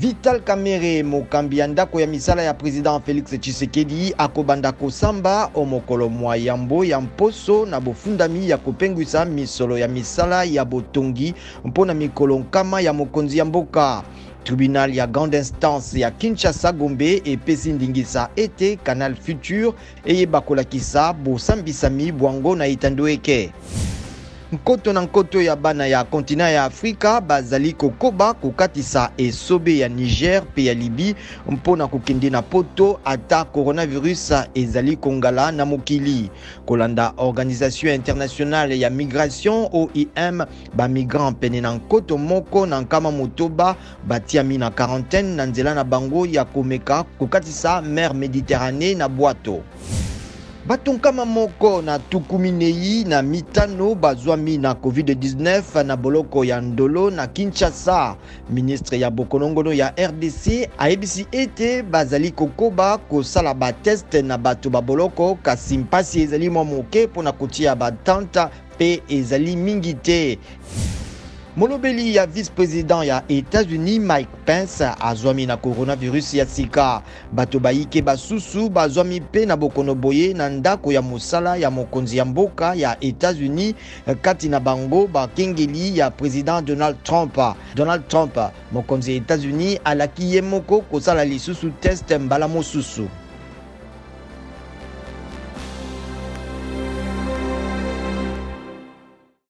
Vital Kamerhe, mokambi ya ndako ya misala ya president Felix Tshisekedi, akobanda kosamba o mokolo mwa yambo ya mposo na bofundami ya kopengwisa misolo ya misala ya botongi mpo na mikolo nkama ya mokonzi ya mboka. Tribunal ya grande instance ya Kinshasa Gombe epesi ndingisa ete Canal Futur eyeba kolakisa bosambisami bwango na etando eke. Nkoto na nkoto ya bana ya kontina ya Afrika bazali kokoba kokatisa esobe ya Niger mpe ya Libye mpo na kokende na Poto ata coronavirus ezali kongala na mokili. Kolanda Organisation internationale ya migration OIM, ba migrants pene na 1600 batiami na quarantaine na nzela na bango ya komeka kokatisa mer Mediterranee na bwato. Bato 145 bazwami na COVID-19 na boloko ya Ndolo na Kinshasa. Ministre ya bokolongono ya RDC ayebisi ete bazali kokoba kosala ba test na bato ba boloko, kasi mpasi ezali mwa moke mpo na kotia ba tente mpe ezali mingi te. Molobeli ya vice-president ya Etats-Unis Mike Pence azwami na coronavirus ya sika. Bato bayike basusu bazwami mpe na bokono boye na ndako ya mosala ya mokonzi ya mboka ya Etats-Unis, kati na bango bakengeli ya president Donald Trump. Donald Trump, mokonzi ya Etats-Unis, alaki ye moko kosala lisusu test mbala mosusu.